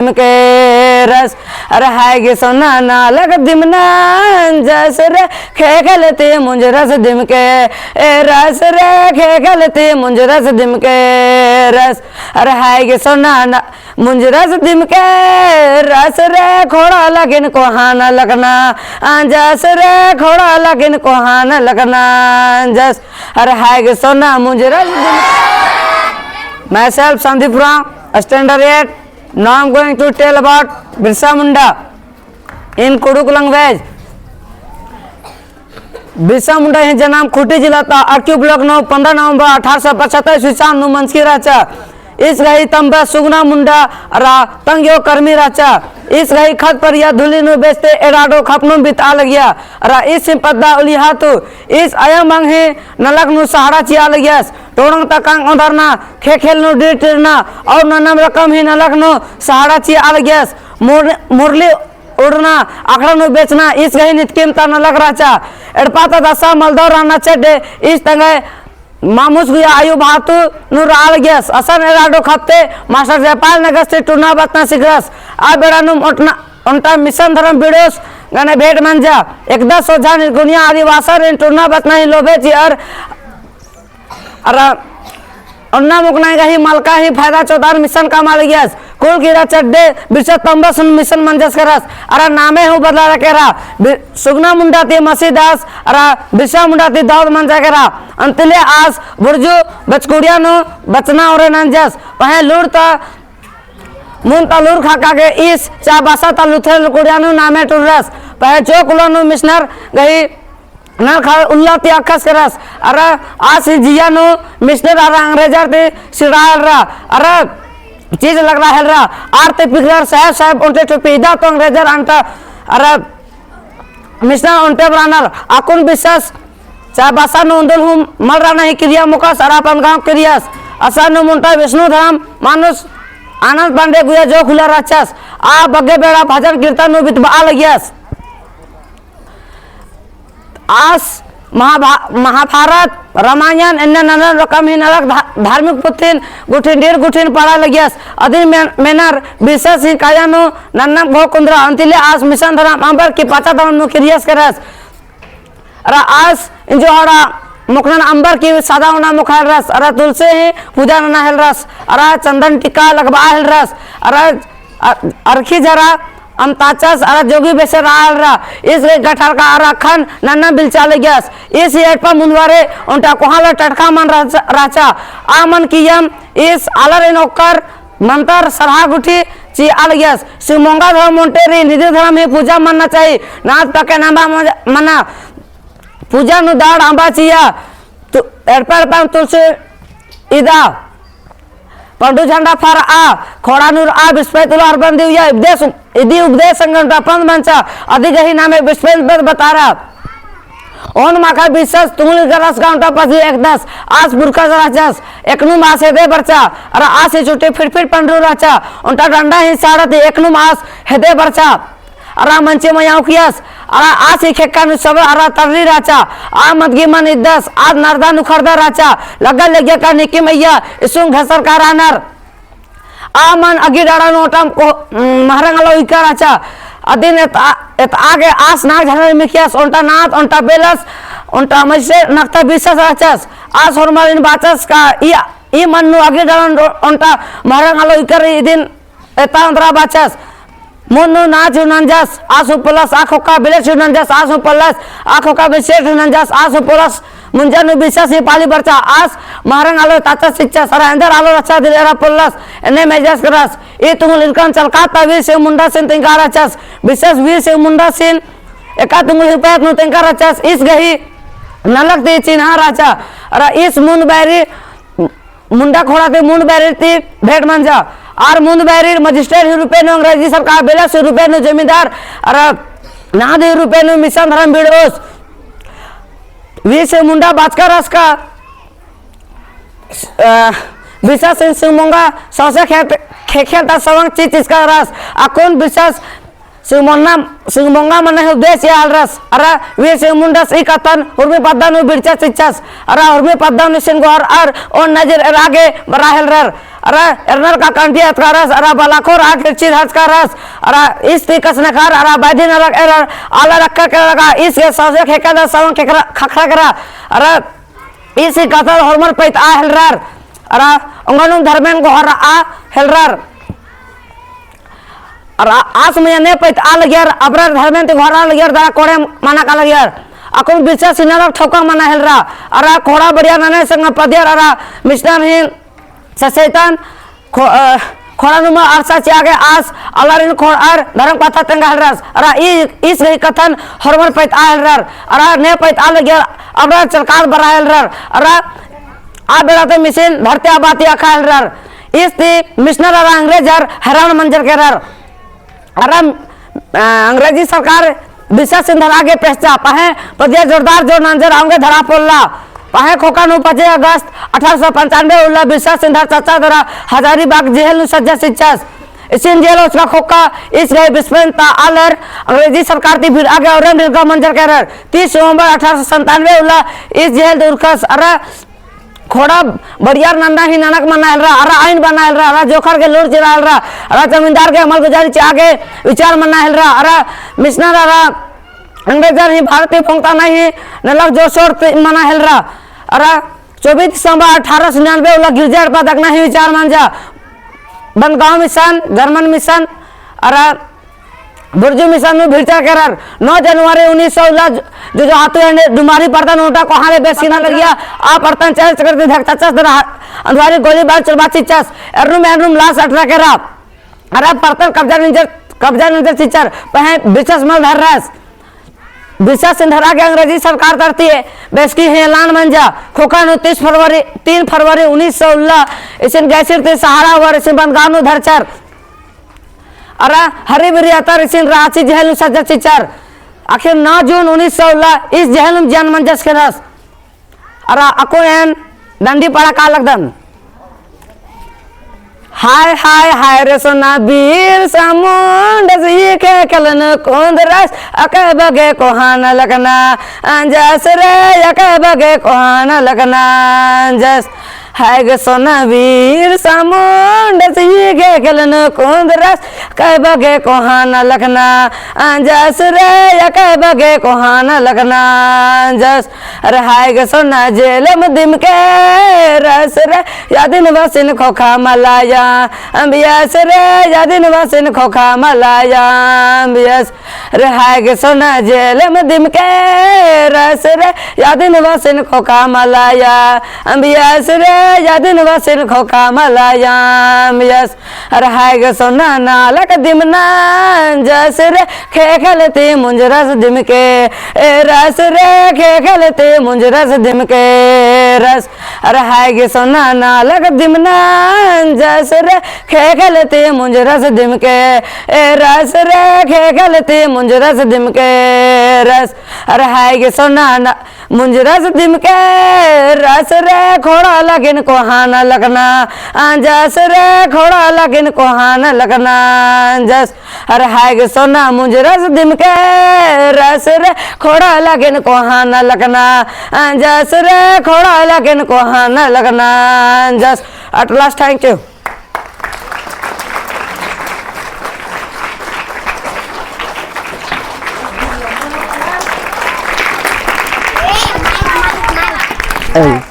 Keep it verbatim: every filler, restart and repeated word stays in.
दिम के रस, अरे हाय गे सोना नलख दिम नंजस रे, ख़ेख़ेल ती मुंजरस दिम के, ए रस रे, ख़ेख़ेल ती मुंजरस दिम के रस, अरे हाय गे सोना न-, मुंजरस दिम के रस रे, ख़ोंड़हा लगिन कोहा नलख नंजस रे, ख़ोंड़हा लगिन कोहा नलख नंजस, अरे हाय गे सोना मुंजरस दिम के। Myself Sandeep Uram, standard eight. Now I'm going to tell about Birsa Munda in Kudukh language. बिरसा मुंडा ही जन्म खूंटी जिला ता अरखी block नू पन्द्रह नवंबर अठारह सौ पचहत्तर ईस्वी चान नू मंजकी रहचा। ईस गही तम्बा सुगना मुंडा अरा तंग्यो कर्मी रहचा। ईस गही खत परिया धुली नू बेचते एड़ाडो खपनुम बितआ लगिया। अरा ईस ही पद्दा उलिहा तू ईस अयंग बंग ही नलख नू सहाड़ा चिआ लगियस। टोड़ंग तकांग ओन्दरना, ख़ेख़ेल नू डीर टिरना और नन्नम रकम ही नलख नू सहाड़ा चिआ लगियस। मुर-, मुरली उड़ना, अखड़ा नू बेचना, ईस गही नितकिम ता नलख रहचा। एड़पा ता दसा मलदौ रहना चड्डे, ईस तंग्यो मामुस गुया आयु भातु नू रआ लगियस। असन एड़ाडो खपते मास्टर जयपाल नगस ती टुरना बचना सिखरस। आ बेड़ा नू ओन्टा, ओन्टा मिशन धरम बिड़ोस गने भेंट मंजा। एकदा सोझा निरगुनिया आदिवासर एन टुरना बचना ही लोभे चिअर अरा ओन्ना मुकना गही मलका ही फायदा चोदार मिशन कमआ लगियस। कुल किरा चड्डे बिरसा तम्बस हूँ मिशन मंजस केरस। अरा नामे हूँ बदलारा केरा। बि-, सुगना मुंडा ती मसी दास अरा बिरसा मुंडा ती दौद मंजा केरा। अन्तिले आस बुर्जु बचकुड़िया नू बचना ओरे नंजस। पहें लूर ता मुन ता लूर ख़क्खा गे ईस चाबासा ता लूथरे लुकुड़िया नू नामे टुर्रस। पहें चो कुला नू मिशनर गही नलख उल्ला ती अख़स केरस। अरा आस ही जिया नू मिशनर अरा अंग्रेजर ती सिड़आ हेलरा। अरा चीज लगरा हेलरा। आर ती पिखरर साहेब साहेब ओन्टे टोपी इदा तो अंग्रेजर अन्टा। अरा मिशनर ओन्टे बरानर। अक्कुन बिस्सस चाबासा नू उन्दुल हूँ मल रअना ही किरिया मोख़स अरा अपन गाँव किरियस। असन नू ओन्टा विष्णु धरम मानुस आनंद पांडे गुया जो खुला रहचस। आ बग्गे बेड़ा भजन कीर्तन नू बितबआ लगियस। आस महाभा-, महाभारत, रामायण, एन्ने नन्नम रकम ही नलख धा-, धार्मिक पुथिन गुट्ठिन, डीर गुट्ठिन पढ़आ लगियस। अदिन मे-, मेनर बिस्सस ही काया नू नन्नम घोख कुन्दरा। अन्तिले आस मिशन धरम अम्बर की पाचा धरम नू किरियस केरस। अरा आस इंजो हड़ा मोख़नन अम्बर की सादा ओना मोख़ा हेलरस। अरा तुलसी ही पूजा नना हेलरस। अरा चंदन टीका लगबआ हेलरस। अरा अ-, अरखी झरा अमताचस अरा जोगी बेसे रआ हेलरा। ईस गही गठारका अरा ख़न्न नन्ना बिलचा लगियस। ईस ही एड़पा मुन्दवारे ओन्टा कोहा ला टटख़ा मल रहचा, रहचा। आ मल कियम ईस आलर एन ओक्कर मंतर सरहा गुट्ठी चिआ लगियस। सिंगमोंगा धरम ओन्टे रई, निदि धरम ही पूजा मन्ना चाही। नाद पके नम्बा मन्ना, पूजा नू दाड़ अम्बा चिआ। तु-, एड़पा एड़पा तुलसी इदा पंडू झंडा फरआ, ख़ोंड़हा नू रआ, बिस्पे तुला अरबन दिउया, उपदेश, इदी उपदेश संगठन पंद मंचा, अदी गही नामे बिस्पे बद बतारा। ओन माख़ा बिस्सस तुंगली गरस का ओन्टा पसी एकदस, आस बुरकस रहचस, एकनुम आस हेदे बरचा, अरा आस ही चुट्टी फिर फिर पंडरू रहचा, ओन्टा डंडा ही साड़त एकनुम आस हेदे बरचा। अरा मंचे मया उखियस, अरा आस ही खेक्का नू सब अरा तररी रहचा, आ मदगी मल इद्दस, आद नरदा नू खरदा रहचा, लग्गा लग्गिया का निकिम अइया, इसुंग घसर का रानर। आ मल अगी डाड़ा नू ओन्टा को, महरंग आलो इक्का रहचा, अदिन एत आ, एत आगे आस नाग झरना मिखियस, ओन्टा नाद, ओन्टा बेलस, ओन्टा मइसे नखता बिस्सस रहचस, आस होरमारिन बाचस का, ई, ई मल नू अगी डाड़ा नू ओन्टा महरंग आलो इक्का रई इदिन एता ओन्दरा बाचस, मुन्द नू नाच हूँ नंजस, आस हूँ पोलस, आ ख़ोख़ा बेलेस हूँ नंजस, आस हूँ पोलस, आ ख़ोख़ा बेसेस हूँ नंजस, आस हूँ पोलस, मुंजा नू बिस्सस ही पाली बरचा, आस महरंग आलो ताचस चिच्चस, अरा एन्देर आलो रहचा दिल एरा पोलस, एन्ने मेजस केरस, ई तुंगुल इरकन चलका ता वीर सिंह मुंडासिन तेंगा रहचस, बिस्सस वीर सिंह मुंडासिन, एका तुंगुल ही पैत नू तेंगा रहचस, ईस गही नलख ती चिन्हा रहचा, अरा ईस मुन्द बैरी मुंडा ख़ोंड़हा ती मुन्द बैरिर ती भेंट मंजा। आर मुन्द बैरिर मजिस्ट्रेट ही रूपे नू अंग्रेजी सरकार बेलस ही रूपे नू जमींदार अरा नाद ही रूपे नू मिशन धरम बिड़ोस। वीर सिंह मुंडा बाचका रहचका, अ, बिरसा सिंह सिंगमोंगा सौंसे ख़ेख़ेल ता सवंग चिच्चका रहस। अक्कुन बिरसा सिंगमोंगा, सिंगमोंगा मने उपदेश चिआ हेलरस, अरा वीर सिंह मुंडस ई कत्थन हुरमी पद्दा नू बिड़चा चिच्चस, अरा हुरमी पद्दा नू सिंगोहर अरा ओन नजर एरा गे बरआ हेलरर। अरा एरनर का कंठी अतकारस, अरा बलाखोर आ किरची धचकारस, अरा ईस ती कसनखर, अरा बैदिन अरा एरर आलर अक्का केरर का ईस गे सौंसे खेका दा सवंग खेकरा, खखरा केरा, अरा ईस ती कत्था होरमर पैत आ हेलरर, अरा ओंगनुम धर्मेन गोहरा आ हेलरर। अरा आस मइया ने पैत आ लगियर, अबरर धर्मेन ती गोहरा लगियर, दरा कोड़े मना का लगियर। अक्कुन बिरसा सिन्हा रा ठोका मना हेलरा। अरा खोड़ा बढ़िया नने संग पदियर, अरा मिसनर ही सचेतन खो-, अ, खोड़ा नुमा अरसा चिआ गे आस, आलारिन खोड़ार धर्म कत्था तेंगा हेलरस। अरा ई, ईस गही कत्थन होरमर पैत आ हेलरर। अरा ने पैत आ लगियर, अबरर चरकार बरा हेलरर। अरा आ बेड़ा ती मिसिन धरती आबा ती अख़ा हेलरर। ईस ती मिसनर अरा अंग्रेजर हैरान मंजर केरर। अरा, अ, अंग्रेजी सरकार बिरसा सिंधर आगे पेसचा, पहें पदिया जोरदार जोर नंजर औंगे धरा पोल्ला। पहें ख़ोख़ा नू पच्चीस अगस्त अठारह सौ पंचानबे उल्ला बिरसा सिंधर चच्चा दरा हजारीबाग जेहेल नू सज्जा चिच्चस। इसिन जेहेल ओसका ख़ोख़ा ईस गही बिस्पन ता आलर अंग्रेजी सरकार ती बिरआ गे औरम रिरगा मंजर केरर। तीस नवंबर अठारह सौ संतानबे उल्ला ईस जेहेल ती उरखस। अरा खोड़ा बढ़ियार नन्ना ही ननक मना हेलरा, अरा आइन बना हेलरा, अरा जोखर गे लूर चिरा हेलरा, अरा जमींदार गे अमलगुजारी चिआ गे विचार मना हेलरा, अरा मिसनर अरा अंग्रेजर ही भारत ती फोंगता नहीं नलख जोर शोर ती मना हेलरा, अरा चौबीस दिसंबर अठारह सौ निन्यानबे उल्ला गिरजा एड़पा दगना ही विचार मंजा। बंदगांव मिशन, जर्मन मिशन, अरा बुर्जु मिशन नू भिड़चर केरर। नौ जनवरी उन्नीस सौ उल्ला जो, जो, जो हाथू एंड डुमारी परतन ओन्टा कोहाँ ले बेसिना लगिया, आ परतन चर्च करती धक चच्चस दरा अंधवारी गोलीबार चलबा चिच्चस, एरनुम एरनुम लास अटरा केरा। अरा परतन कब्जा नंजर, कब्जा नंजर चिच्चर, पहें बिरसा मल धररस। बिरसा सिंधर आगे अंग्रेजी सरकार तरती बेसकी ही एलान मंजा। ख़ोख़ा नू तीस फरवरी, तीन फरवरी उन्नीस सौ उल्ला इसिन गैसिर ती सहारा अउर इसिन बंदगांव नू धरचर। अरा हरी बिरी अतर इसिन राँची जेहेल नू सज्जा चिच्चर। आखिर नौ जून उन्नीस सौ उल्ला ईस जेहेल नू जियन मंजस केरस। अरा अक्कु एन डंडी पड़ा का लगदन। हाय, हाय, हाय रे सोना बिरसा मुंडस, ई ख़ेख़ेल नू कुन्दरस, अकय बग्गे कोहा नलख नंजस रे, अकय बग्गे कोहा नलख नंजस। हाय गे सोना बिरसा मुंडस, ई ख़ेख़ेल नू कुन्दरस, अकय बग्गे कोहा नलख नंजस रे, अकय बग्गे कोहा नलख नंजस। अरे हाय गे सोना जेलम दिम केरस रे, यादिन वासिन ख़ोख़ा मला अम्बियस रे, यादिन वासिन ख़ोख़ा मला अम्बियस। अरे हाय गे सोना जेलम दिम केरस रे, यादिन वासिन ख़ोख़ा मला अम्बियस रे, यादिन वासिन ख़ोख़ा मला अम्बियस। अरे हाय गे सोना नलख दिम नंजस रे, ख़ेख़ेल ती मुंजरस दिम केरस रे, ख़ेख़ेल ती मुंजरस दिम केरस। अरे हाय गे सोना नलख दिम नंजस रे, ख़ेख़ेल ती मुंजरस दिम केरस रे, ख़ेख़ेल ती मुंजरस दिम केरस। अरे हाय गे सोना न मुंजरस दिम केरस रे, ख़ोंड़हा लगिन कोहा नलख नंजस रे, ख़ोंड़हा लगिन कोहा नलख नंजस। अरे हाय गे सोना मुंजरस दिम केरस रे, ख़ोंड़हा लगिन कोहा नलख नंजस रे, ख़ोंड़हा लगिन कोहा नलख नंजस। At last, thank you. Hey.